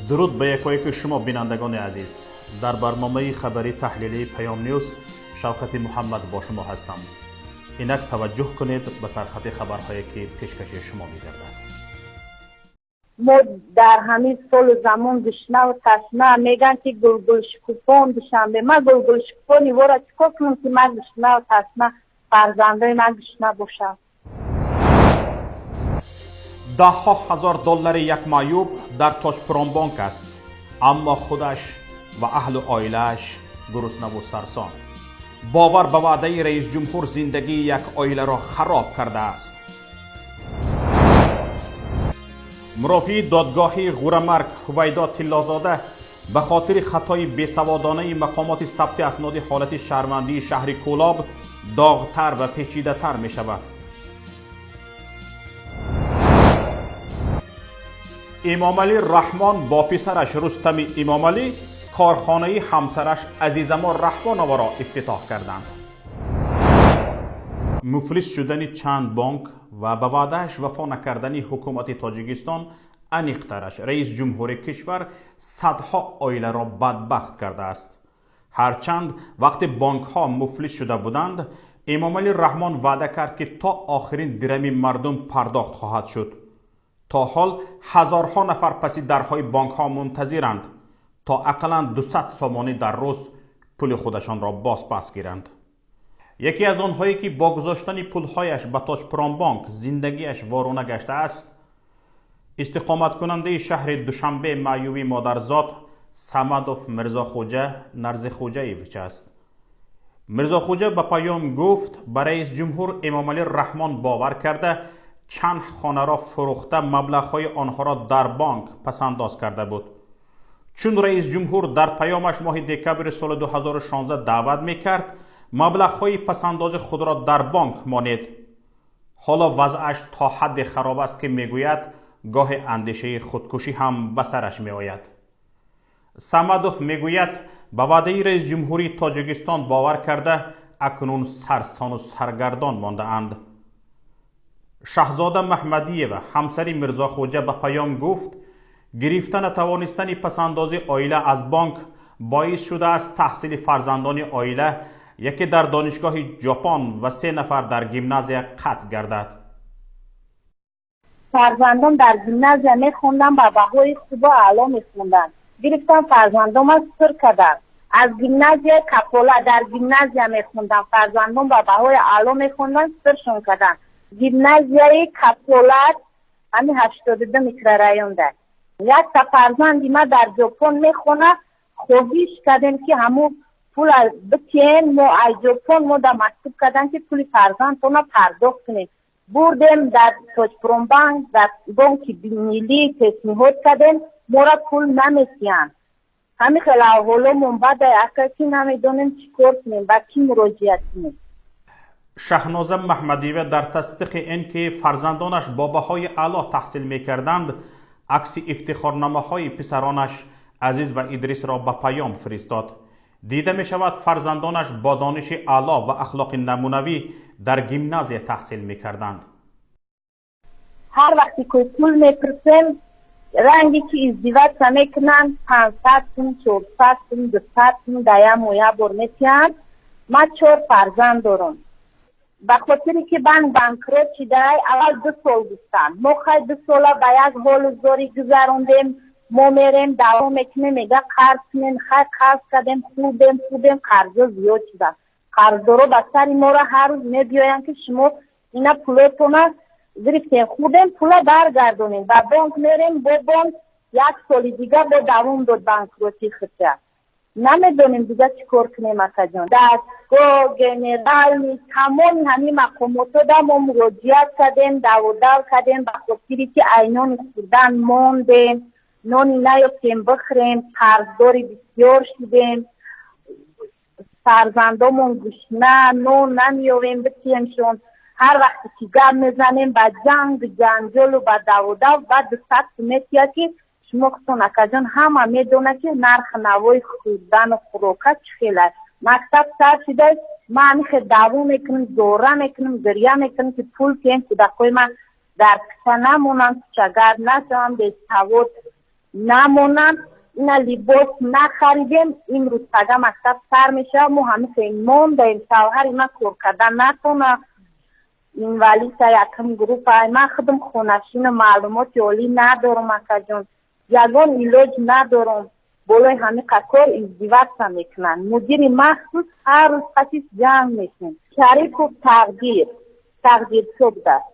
Дуруд ба якояки шумо, бинандагони азиз. Дар барномаи хабарии таҳлилии Паём Ньюз Шавкати Муҳаммад бо шумо ҳастам. Инак таваҷҷӯҳ кунед ба сархати хабарҳое ки пешкаши шумо мегардад. Мо дар ҳамин солу замон гушнаву ташна, мегӯянд ки гулгулшукуфон Душанбе. Ман гулгулшукуфони вора чӣ кор кунам, ки ман гушнаву ташна, фарзандои ман гушна бошам? Даҳҳо ҳазор доллари як маъюб дар Тоҷпромбонк аст, аммо худаш ва аҳлу оилааш гуруснаву сарсон. Бовар ба ваъдаи раисҷумҳур зиндагии як оиларо хароб кардааст. Мурофии додгоҳи Ғурамарг Ҳувайдо Тиллозода ба хотири хатои бесаводонаи мақомоти сабти асноди ҳолати шаҳрвандии шаҳри Кӯлоб доғтар ва печидатар мешавад. Эмомалӣ Раҳмон бо писараш Рустами Эмомалӣ корхонаи ҳамсараш Азизамо Раҳмоноваро ифтитоҳ карданд. Муфлис шудани чанд бонк ва ба ваъдааш вафо накардани ҳукумати Тоҷикистон, аниқтараш раисҷумҳури кишвар, садҳо оиларо бадбахт кардааст. Ҳарчанд вақте бонкҳо муфлис шуда буданд, Эмомалӣ Раҳмон ваъда кард, ки то охирин дирами мардум пардохт хоҳад шуд. То ҳол ҳазорҳо нафар паси дарҳои бонкҳо мунтазиранд, то ақаллан 200 сомонӣ дар рӯз пули худашонро бозпас гиранд. Яке аз онҳое ки бо гузоштани пулҳояш ба Тоҷпромбонк зиндагиаш ворона гаштааст, истиқоматкунандаи шаҳри Душанбе маъюби модарзод Самадов Мирзохӯҷа Нарзихӯҷаевич аст. Мирзохӯҷа ба Паём гуфт, ба раисҷумҳур Эмомалӣ Раҳмон бовар карда, чанд хонаро фурӯхта, маблағҳои онҳоро дар бонк пасандоз карда буд. Чун раисҷумҳур дар паёмаш моҳи декабри соли 2016 даъват мекард, маблағҳои пасандози худро дар бонк монед. Ҳоло вазъаш то ҳадде хароб аст, ки мегӯяд, гоҳе андешаи худкушӣ ҳам ба сараш меояд. Самадов мегӯяд, ба ваъдаи раисҷумҳурии Тоҷикистон бовар карда, акнун сарсону саргардон мондаанд. Шаҳзода Маҳмадиева, ҳамсари Мирзохӯҷа, ба Паём гуфт, гирифта натавонистани пасандози оила аз бонк боис шудааст таҳсили фарзандони оила, яке дар донишгоҳи Ҷопон ва 3 нафар дар гимназия, қатъ гардад. Фарзандон дар гимназия мехонданд, ба баҳои хубу аъло мехонданд. Гирифтан фарзандонам сир карданд. Аз гимназия кафола дар гимназия мехонданд, фарзандон ба баҳои аъло мехонданд, сиршон карданд. Гимназияи кафолат ҳамин 82 микрорайонда. Якта фарзанди ма дар Ҷопон мехонад, хоҳиш кардем, ки ҳамун пула битиҳем, мо аз Ҷопон мо да мактуб карданд, ки пули фарзандтона пардохт кунем. Бурдем дар Тоҷпромбанк, дар бонки миллӣ пешниҳод кардем, мора пул наметиҳанд. Ҳамин хел аҳволомон бадай, ака, ки намедонем чӣ кор кунем, ба кӣ муроҷиат кунем. Шаҳноза Маҳмадиева дар тасдиқи ин ки фарзандонаш бо баҳои аъло таҳсил мекарданд, акси ифтихорномаҳои писаронаш Азиз ва Идрисро ба Паём фиристод. Дида мешавад, фарзандонаш бо дониши аъло ва ахлоқи намунавӣ дар гимназия таҳсил мекарданд. Ҳар вақте ки пул мепурсем, ранге ки издеваться мекунанд, 500 сум, 400 сум, 200 сум дар як моҳ як бор метиҳанд. Ман чор фарзанд дорам. Ба хотире ки банк банкрот шидай, аввал 2 сол гуфтанд. Мо хай 2 сола ба як ҳолу зорӣ гузарондем. Мо мерем, даъво мекунем, мега қарз кунем. Хай қарз кардем, хӯрдем, хӯрдем, қарзо зиёд шуданд. Қарздоро ба сари моро ҳар рӯз мебиёянд, ки шумо ина пулотона гирифтем, хӯрдем, пула баргардонем. Ба бонк мерем, бо бонк як соли дига бо давом дод банкротии худша. Намедонем дига чӣ кор кунем, акаҷон. Дастгоҳ, генерални, тамоми ҳамин мақомотҳо да мо муроҷиат кардем, даводав кардем, ба хотире ки айнони хӯрдан мондем, нони наёфтем бихӯрем, қарздори бисёр шудем, фарзандомон гушна, нон намеёвем битиҳемшон. Ҳар вақте ки гап мезанем, ба ҷангу ҷанҷолу ба даводав, баъд 200 сум метиҳад, ки шумо худтон, акаҷон, ҳама медонад, ки нархи навои хӯрдану хӯрока чӣ хел аст. Мактаб сар шуда, ман ҳамин хел даъво мекунам, зора мекунам, гиря мекунам, ки пул тиҳем, кӯдакҳои ман дар кӯча намонанд, кӯчагард нашаванд, бесавод. Намонанд, ина либос нахаридем. Имрӯз пага мактаб сар мешавад, мо ҳамин мондаем. Шавҳари ман кор кардан натонад, инвалида якум группа. Ман худам хонашину, маълумоти олӣ надорам, акаҷон, ягон илоҷ надорам. Болои ҳамин кор издеваться мекунанд. Мудири махсус ҳар рӯз қасис ҷанг мекунем. Шарипов Тақдир, Тақдиршо будааст.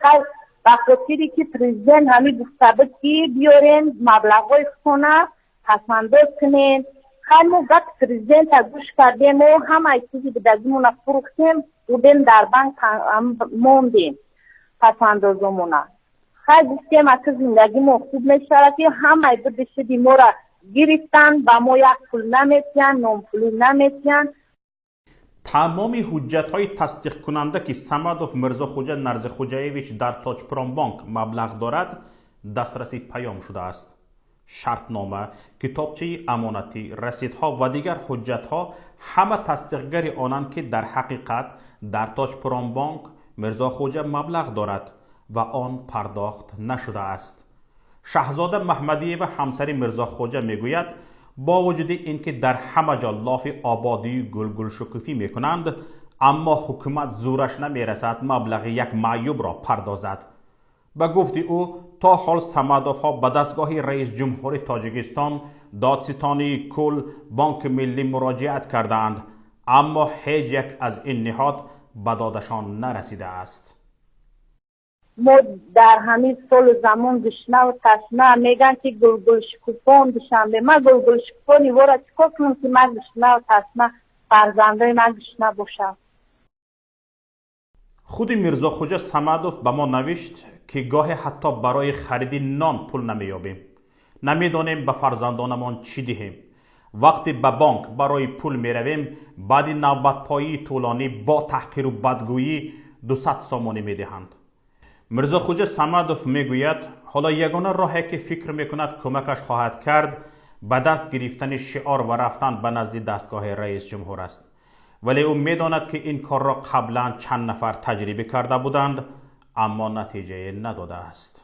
Хай, ба хотире ки президент ҳамин гуфта буд, ки биёрен маблағҳои хона пасандоз кунем. Хай, мо гапи президента гӯш кардему ҳамаи чизи будагимона фурӯхтем, бурдем дар банк мондем пасандозомона. Хай, гуфтем, ака, зиндагимо хуб мешавад, ки ҳамаи буди шуди мора гирифтан, ба мо як пул наметиҳанд, нонпулӣ наметиҳанд. Тамоми ҳуҷҷатҳои тасдиқкунанда, ки Самадов Мирзохӯҷа Нарзихӯҷаевич дар Тоҷпромбонк маблағ дорад, дастраси Паём шудааст. Шартнома, китобчаи амонатӣ, расидҳо ва дигар ҳуҷҷатҳо ҳама тасдиқгари онанд, ки дар ҳақиқат дар Тоҷпромбонк Мирзохӯҷа маблағ дорад ва он пардохт нашудааст. Шаҳзода Маҳмадиева, ҳамсари Мирзохӯҷа, мегӯяд, бо вуҷуди ин ки дар ҳама ҷо лофи ободию гулгулшукуфӣ мекунанд, аммо ҳукумат зӯраш намерасад маблағи як маъюбро пардозад. Ба гуфти ӯ, то ҳол Самадовҳо ба дастгоҳи раисҷумҳури Тоҷикистон, Додситонии кулл, Бонки миллӣ муроҷиат кардаанд, аммо ҳеҷ як аз ин ниҳод ба додашон нарасидааст. Мо дар ҳамин солу замон гушнаву ташна. Мегӯянд, ки гулгулшукуфон Душанбе. Ман гулгулшукуфони вора чӣ кор кунам, ки ман гушнаву ташна, фарзандои ман гушна бошад? Худи Мирзохӯҷа Самадов ба мо навишт, ки гоҳе ҳатто барои хариди нон пул намеёбем, намедонем ба фарзандонамон чӣ диҳем. Вақте ба бонк барои пул меравем, баъди навбатпоии тӯлонӣ бо таҳқиру бадгӯӣ 200 сомонӣ медиҳанд. Мирзохӯҷа Самадов мегӯяд, ҳоло ягона роҳе, ки фикр мекунад кӯмакаш хоҳад кард, ба даст гирифтани шиор ва рафтан ба назди дастгоҳи раисҷумҳур аст. Вале ӯ медонад, ки ин корро қаблан чанд нафар таҷриба карда буданд, аммо натиҷае надодааст.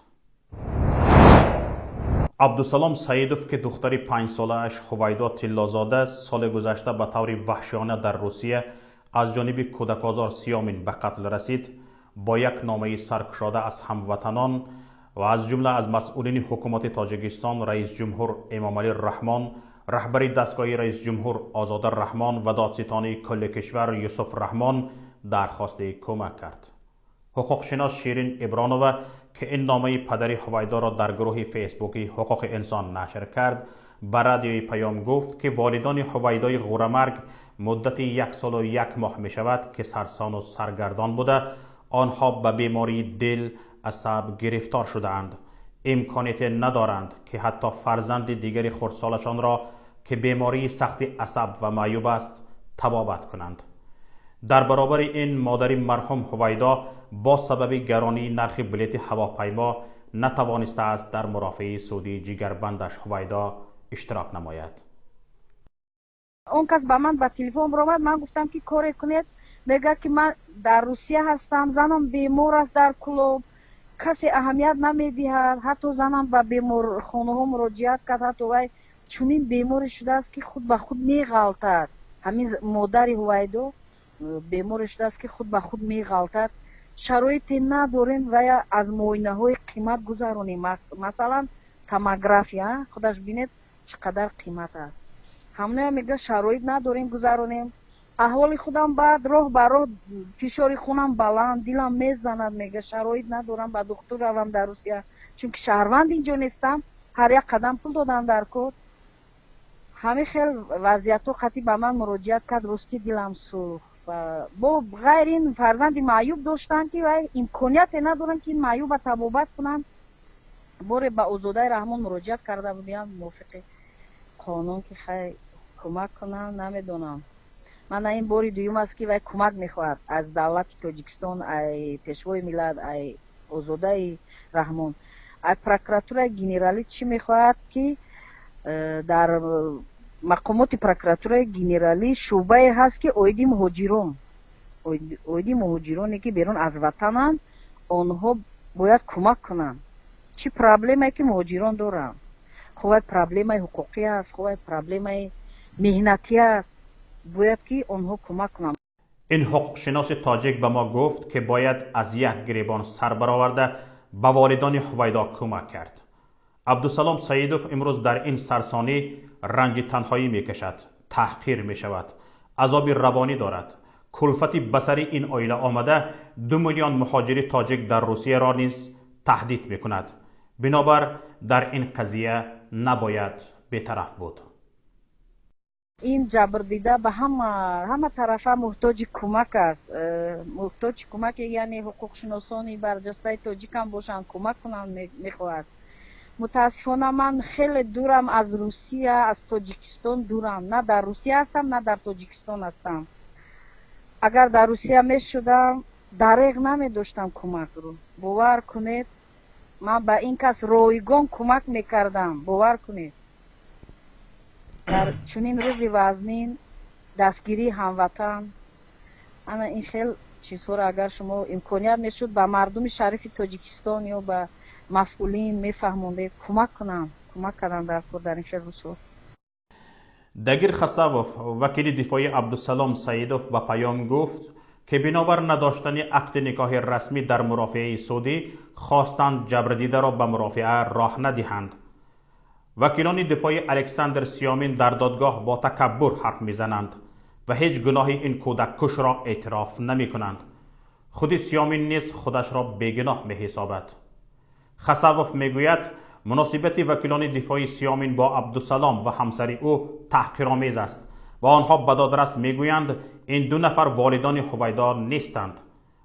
Абдусалом Саидов, ки духтари 5-солааш Ҳувайдо Тиллозода соли гузашта ба таври ваҳшиёна дар Русия аз ҷониби кӯдакозор Сиёмин ба қатл расид, бо як номаи саркушода аз ҳамватанон ва аз ҷумла аз масъулини ҳукумати Тоҷикистон, раисҷумҳур Эмомалӣ Раҳмон, раҳбари дастгоҳи раисҷумҳур Озода Раҳмон ва додситонии кулли кишвар Юсуф Раҳмон дархости кӯмак кард. Ҳуқуқшинос Ширин Ибронова, ки ин номаи падари Ҳувайдоро дар гурӯҳи фейсбуки «Ҳуқуқи инсон» нашр кард, ба Радиои Паём гуфт, ки волидони Ҳувайдои ғӯрамарг муддати як солу як моҳ мешавад, ки сарсону саргардон буда, онҳо ба бемории дил, асаб гирифтор шудаанд, имконияте надоранд, ки ҳатто фарзанди дигари хурдсолашонро, ки бемории сахти асаб ва маъюб аст, табобат кунанд. Дар баробари ин, модари марҳум Ҳувайдо бо сабаби гаронии нархи билети ҳавопаймо натавонистааст дар мурофиаи судии ҷигарбандаш Ҳувайдо иштирок намояд. Он кас ба ман ба телефон баромад. Ман гуфтам, ки коре кунед. Мегӯяд, ки ман дар Русия ҳастам, занам бемор аст дар Кӯлоб, касе аҳамият намедиҳад. Ҳатто занам ба беморхонаҳо муроҷиат кард, ҳатто вай чунин беморе шудааст, ки худ ба худ меғалтад. Ҳамин модари Ҳувайдо беморе шудааст, ки худ ба худ меғалтад. Шароите надорем вая аз муоинаҳои қимат гузаронем, масалан томография, худаш бинед, чӣ қадар қимат аст. Ҳамоная мега, шароит надорем гузаронем. Аҳволи худам баъд роҳ ба роҳ, фишори хунам баланд, дилам мезанад. Мега, шароит надорам ба духтур равам дар Русия, чунки шаҳрванд инҷо нестам, ҳар як қадам пул додан дар кор. Ҳамин хел вазъиятҳо қатъи ба ман муроҷиат кард. Ростӣ, дилам сӯхт. Бо ғайр ин фарзанди маъюб доштанд, ки вай имконияте надоранд, ки ин маъюба табобат кунанд. Боре ба Озодаи Раҳмон муроҷиат карда будиам, мувофиқи қонун, ки хай кӯмак кунанд, намедонам. Мана ин бори дуюм аст, ки вай кӯмак мехоҳад аз давлати Тоҷикистон, ай Пешвои миллат, ай Озодаи Раҳмон. Ай прокуратураи генералӣ чӣ мехоҳад? Ки дар мақомоти прокуратураи генералӣ шӯъбае ҳаст, ки оиди муҳоҷирон, оиди муҳоҷироне, ки берун аз ватананд, онҳо бояд кӯмак кунанд. Чӣ проблемае, ки муҳоҷирон доранд? Хувай проблемаи ҳуқуқӣ аст, хувай проблемаи меҳнатӣ аст, бояд ки онҳо кӯмак кунанд. Ин ҳуқуқшиноси тоҷик ба мо гуфт, ки бояд аз як гиребон сар бароварда ба волидони Ҳувайдо кӯмак кард. Абдусалом Саидов имрӯз дар ин сарсонӣ ранҷи танҳоӣ мекашад, таҳқир мешавад, азоби равонӣ дорад. Кулфати ба сари ин оила омада 2 миллион муҳоҷири тоҷик дар Русияро низ таҳдид мекунад. Бинобар дар ин қазия набояд бетараф буд. Ин ҷабрдида ба ҳама тарафа муҳтоҷи кӯмак аст. Муҳтоҷи кӯмак, яъне ҳуқуқшиносони барҷастаи тоҷикам бошанд, кӯмак кунанд мехоҳад. Мутаассифона ман хеле дурам аз Русия, аз Тоҷикистон дурам. На дар Русия ҳастам, на дар Тоҷикистон ҳастам. Агар дар Русия мешудам, дареғ намедоштам кӯмакро. Бовар кунед, ман ба ин кас ройгон кӯмак мекардам. Бовар кунед. Дар чунин рӯзи вазнин дастгирии ҳамватан, ана ин хел чизҳоро агар шумо имконият мешуд ба мардуми шарифи Тоҷикистон ё ба масъулин мефаҳмондед, кӯмак кунанд, кӯмак кардан дар кор дар ин хел рӯзҳо. Дагир Хасавов, вакили дифои Абдусалом Саидов, ба паём гуфт, ки бинобар надоштани ақди никоҳи расмӣ дар мурофиаи судӣ хостанд ҷабрдидаро ба мурофиа роҳ надиҳанд. Вакилони дифои Александр Сёмин дар додгоҳ бо такаббур ҳарф мезананд ва ҳеҷ гуноҳи ин кӯдаккушро эътироф намекунанд. Худи Сёмин низ худашро бегуноҳ меҳисобад. Хасавов мегӯяд, муносибати вакилони дифои Сёмин бо Абдусалом ва ҳамсари ӯ таҳқиромез аст ва онҳо ба додрас мегӯянд, ин ду нафар волидони Ҳувайдо нестанд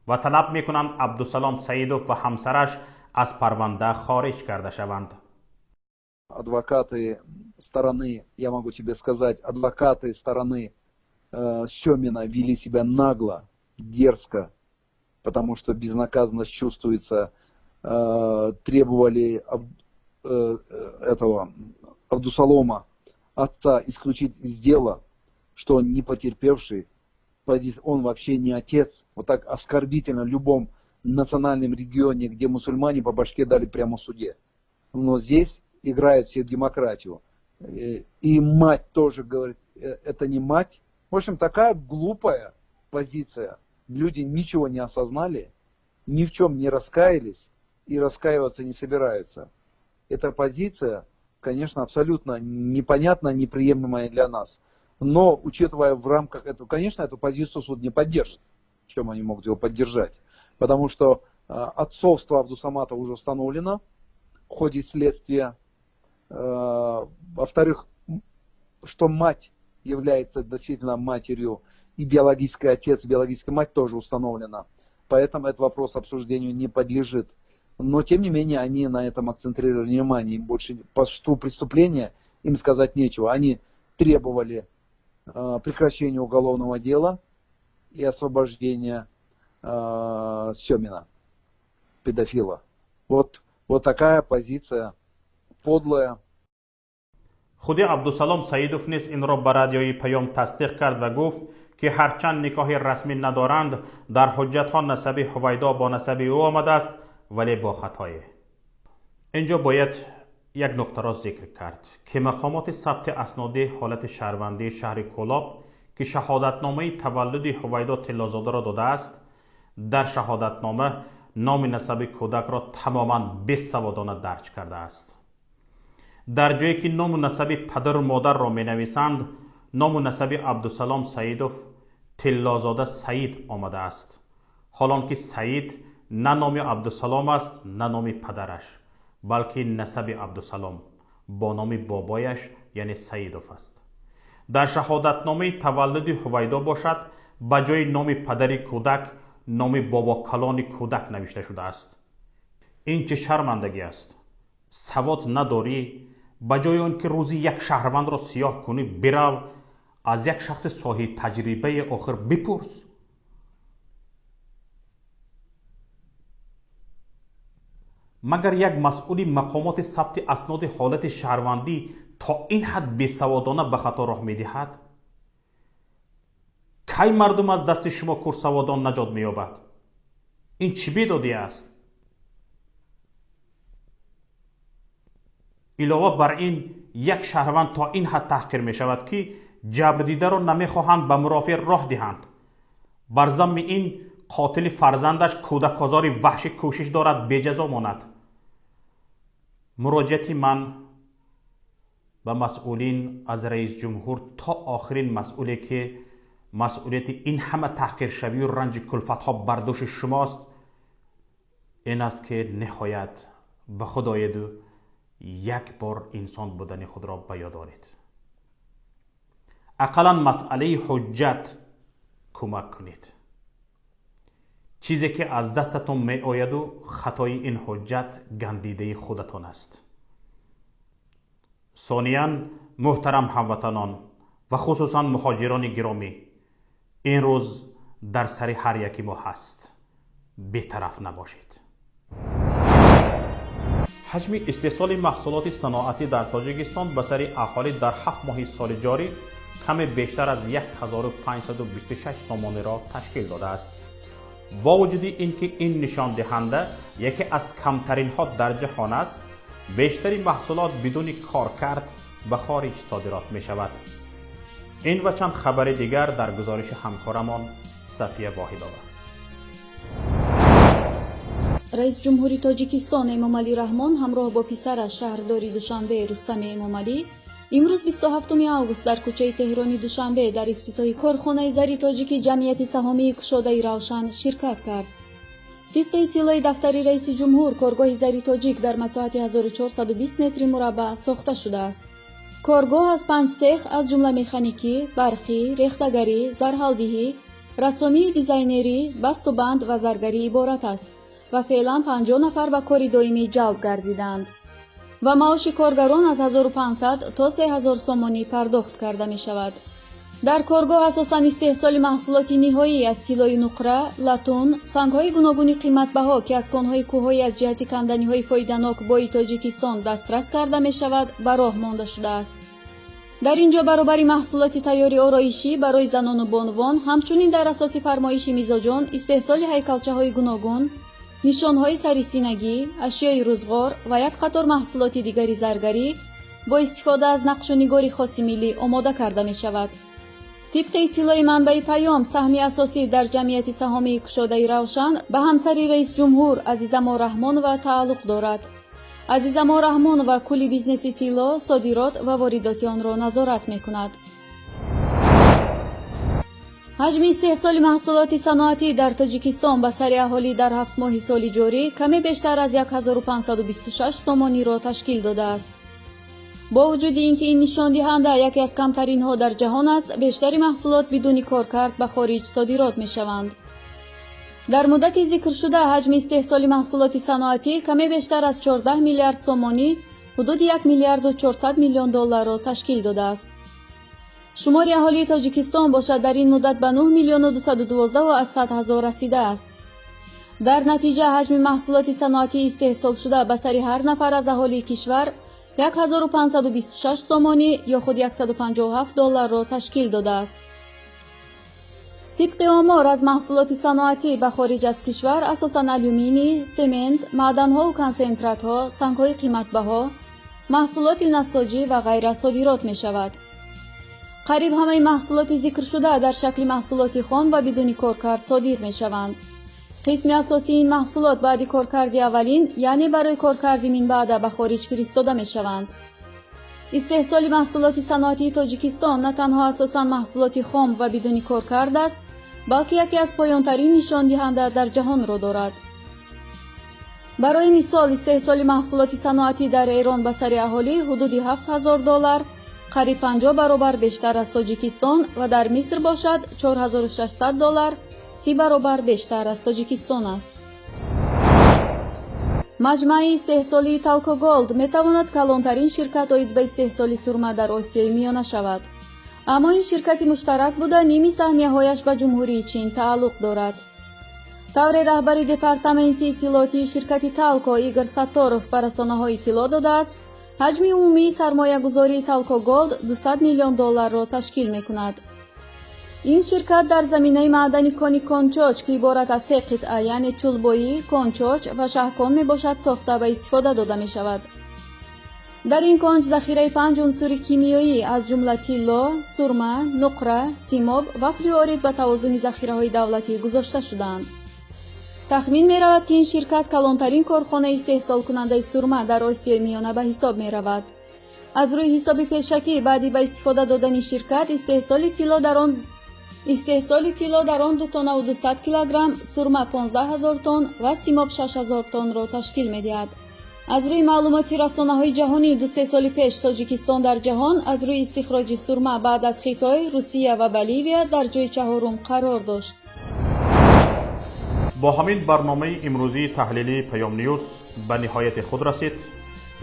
ва талаб мекунанд Абдусалом Саидов ва ҳамсараш аз парванда хориҷ карда шаванд. Адвокаты стороны, я могу тебе сказать, адвокаты стороны Семина вели себя нагло, дерзко, потому что безнаказанность чувствуется, требовали этого Абдусалома, отца, исключить из дела, что он не потерпевший, он вообще не отец. Вот так оскорбительно в любом национальном регионе, где мусульмане по башке дали прямо в суде. Но здесь играют все в демократию. И мать тоже говорит, это не мать. В общем, такая глупая позиция. Люди ничего не осознали, ни в чем не раскаялись и раскаиваться не собираются. Эта позиция, конечно, абсолютно непонятна, неприемлемая для нас. Но, учитывая в рамках этого, конечно, эту позицию суд не поддержит. Чем они могут его поддержать? Потому что отцовство Абдусамата уже установлено в ходе следствия. Во-вторых, что мать является действительно матерью, и биологический отец, и биологическая мать тоже установлена. Поэтому этот вопрос обсуждению не подлежит. Но, тем не менее, они на этом акцентрировали внимание. Им больше по существу преступления им сказать нечего. Они требовали прекращения уголовного дела и освобождения Семина, педофила. Вот такая позиция подлая. Худи Абдусалом Саидов низ инро ба радиои Паём тасдиқ кард ва гуфт, ки ҳарчанд никоҳи расмӣ надоранд, дар ҳуҷҷатҳо насаби Ҳувайдо бо насаби ӯ омадааст, вале бо хатое. Инҷо бояд як нуқтаро зикр кард, ки мақомоти сабти асноди ҳолати шаҳрвандии шаҳри Кӯлоб, ки шаҳодатномаи таваллуди Ҳувайдо Тиллозодаро додааст, дар шаҳодатнома номи насаби кӯдакро тамоман бесаводона дарҷ кардааст. Дар ҷое ки ному насаби падару модарро менависанд, ному насаби Абдусалом Саидов Тиллозода Саид омадааст. Ҳолон ки Саид на номи Абдусалом аст, на номи падараш, балки насаби Абдусалом бо номи бобояш, яъне Саидов аст. Дар шаҳодатномаи таваллуди Ҳувайдо бошад, ба ҷои номи падари кӯдак номи бобокалони кӯдак навишта шудааст. Ин чӣ шармандагӣ аст? Савод надорӣ, ба ҷои он ки рӯзи як шаҳрвандро сиёҳ кунӣ, бирав аз як шахси соҳиби таҷрибаи охир бипурс. Магар як масъули мақомоти сабти асноди ҳолати шаҳрвандӣ то ин ҳад бесаводона ба хато роҳ медиҳад? Кай мардум аз дасти шумо курсаводон наҷот меёбад? Ин чӣ бедодӣ аст? Илова бар ин, як шаҳрванд то ин ҳад таҳқир мешавад, ки ҷабрдидаро намехоҳанд ба мурофиа роҳ диҳанд. Бар замми ин, қотили фарзандаш кӯдакозори ваҳшӣ кӯшиш дорад беҷазо монад. Муроҷиати ман ба масъулин аз раис ҷумҳур то охирин масъуле, ки масъулияти ин ҳама таҳқиршавию ранҷи кулфатҳо бар дӯши шумост, ин аст, ки ниҳоят ба худ оеду як бор инсон будани худро ба ёд оред. Ақаллан масъалаи ҳуҷҷат кӯмак кунед. Чизе ки аз дастатон меояду хатои ин ҳуҷҷат гандидаи худатон аст. Сониян, муҳтарам ҳамватанон ва хусусан муҳоҷирони гиромӣ, ин рӯз дар сари ҳар яки мо ҳаст. Бетараф набошед. Ҳаҷми истеҳсоли маҳсулоти саноатӣ дар Тоҷикистон ба сари аҳолӣ дар 7 моҳи соли ҷорӣ каме бештар аз 1526 сомониро ташкил додааст. Бо вуҷуди ин ки ин нишондиҳанда яке аз камтаринҳо дар ҷаҳон аст, бештари маҳсулот бидуни коркард ба хориҷ содирот мешавад. Ин ва чанд хабари дигар дар гузориши ҳамкорамон Сафия Воҳидова. Раис ҷумҳури Тоҷикистон Эмомалӣ Раҳмон ҳамроҳ бо писараш, шаҳрдори Душанбе Рустами Эмомалӣ, имрӯз 27 август дар кӯчаи Теҳрони Душанбе дар ифтитоҳи корхонаи зари тоҷики ҷамъияти саҳомии кушодаи Равшан ширкат кард. Тибқи иттилои дафтари раиси ҷумҳур, коргоҳи зари тоҷик дар масоҳати 1420 метри мураббаъ сохта шудааст. Коргоҳ аз 5 сех, аз ҷумла механикӣ, барқӣ, рехтагарӣ, зарҳалдиҳӣ, рассомию дизайнерӣ, басту банд ва заргарӣ иборат аст ва феълан 50 нафар ба кори доимӣ ҷалб гардиданд ва маоши коргарон аз 1500 то 3000 сомонӣ пардохт карда мешавад. Дар коргоҳ асосан истеҳсоли маҳсулоти ниҳоӣ аз тиллою нуқра, латун, сангҳои гуногуни қиматбаҳо, ки аз конҳои кӯҳҳои аз ҷиҳати канданиҳои фоиданок бои Тоҷикистон дастрас карда мешавад, ба роҳ монда шудааст. Дар ин ҷо баробари маҳсулоти тайёри ороишӣ барои занону бонувон, ҳамчунин дар асоси фармоиши мизоҷон истеҳсоли ҳайкалчаҳои гуногун, нишонҳои сарисинагӣ, ашёи рӯзғор ва як қатор маҳсулоти дигари заргарӣ бо истифода аз нақшу нигори хоси миллӣ омода карда мешавад. Тибқи иттилои манбаи Паём, саҳми асосӣ дар ҷамъияти саҳомии кушодаи Равшан ба ҳамсари раисҷумҳур Азизамо Раҳмонова тааллуқ дорад. Азизамо Раҳмонова кулли бизнеси тилло, содирот ва воридоти онро назорат мекунад. Ҳаҷми истеҳсоли маҳсулоти саноатӣ дар Тоҷикистон ба сари аҳолӣ дар 7 моҳи соли ҷорӣ каме бештар аз 1526 сомониро ташкил додааст. Бо вуҷуди ин ки ин нишондиҳанда яке аз камтаринҳо дар ҷаҳон аст, бештари маҳсулот бидуни коркард ба хориҷ содирот мешаванд. Дар муддати зикршуда ҳаҷми истеҳсоли маҳсулоти саноатӣ каме бештар аз 14 миллиард сомонӣ, ҳудуди 1 миллиарду 400 миллион долларро ташкил додааст. Шумори аҳолии Тоҷикистон бошад дар ин муддат ба 9 миллиону 212 ҳазор расидааст. Дар натиҷа ҳаҷми маҳсулоти саноатии истеҳсолшуда ба сари ҳар нафар аз аҳолии кишвар 1526 сомонӣ ё худ 157 долларро ташкил додааст. Тибқи омор, аз маҳсулоти саноатӣ ба хориҷ аз кишвар асосан алюминий, семент, маъданҳову консентратҳо, сангҳои қиматбаҳо, маҳсулоти насоҷӣ ва ғайра содирот мешавад. Қариб ҳамаи маҳсулоти зикршуда дар шакли маҳсулоти хом ва бидуни коркард содир мешаванд. Қисми асосии ин маҳсулот баъди коркарди аввалин, яъне барои коркарди минбаъда ба хориҷ фиристода мешаванд. Истеҳсоли маҳсулоти саноатии Тоҷикистон на танҳо асосан маҳсулоти хом ва бидуни коркард аст, балки яке аз поёнтарин нишондиҳанда дар ҷаҳонро дорад. Барои мисол, истеҳсоли маҳсулоти саноатӣ дар Эрон ба сари аҳолӣ ҳудуди 7000 доллар, қариб 50 баробар бештар аз Тоҷикистон, ва дар Миср бошад 4600 доллар, 30 баробар бештар аз Тоҷикистон аст. Маҷмааи истеҳсолии Талко Голд метавонад калонтарин ширкат оид ба истеҳсоли сурма дар Осиёи Миёна шавад. Аммо ин ширкати муштарак буда, ними саҳмияҳояш ба Ҷумҳурии Чин тааллуқ дорад. Тавре раҳбари департаменти иттилоотии ширкати Талко Игор Сатторов ба расонаҳо иттилоъ додааст, ҳаҷми умумии сармоягузории Талко Голд 200 миллион долларро ташкил мекунад. Ин ширкат дар заминаи маъдани кони Кончоч, ки иборат аз се қитъа, яъне Чулбоӣ, Кончоч ва Шаҳкон мебошад, сохта ба истифода дода мешавад. Дар ин конч захираи 5 унсури кимиёӣ аз ҷумла тилло, сурма, нуқра, симоб ва флюорит ба тавозуни захираҳои давлатӣ гузошта шудаанд. Тахмин меравад, ки ин ширкат калонтарин корхонаи истеҳсолкунандаи сурма дар Осиёи Миёна ба ҳисоб меравад. Аз рӯи ҳисоби пешакӣ, баъди ба истифода додани ширкат истеҳсоли тилло дар он 2,2 килограмм, сурма 15 000 тонн ва симоб 6 000 тоннро ташкил медиҳад. Аз рӯи маълумоти расонаҳои ҷаҳонӣ, 2-3 соли пеш Тоҷикистон дар ҷаҳон аз рӯи истихроҷи сурма баъд аз Хитой, Русия ва Боливия дар ҷои чаҳорум қарор дошт. Бо ҳамин барномаи имрӯзии таҳлилии Паём Ньюз ба ниҳояти худ расид.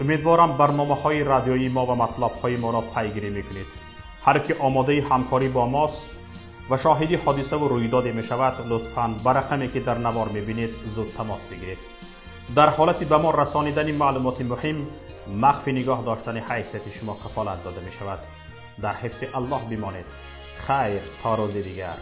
Умедворам, барномаҳои радиоии мо ва матлабҳои моро пайгирӣ мекунед. Ҳар ки омодаи ҳамкорӣ бо мост ва шоҳиди ҳодисаву рӯйдоде мешавад, лутфан ба рақаме, ки дар навор мебинед, зуд тамос бигиред. Дар ҳолати ба мо расонидани маълумоти муҳим, махфӣ нигоҳ доштани ҳайсияти шумо кафолат дода мешавад. Дар ҳифзи Аллоҳ бимонед. Хайр, то рӯзи дигар.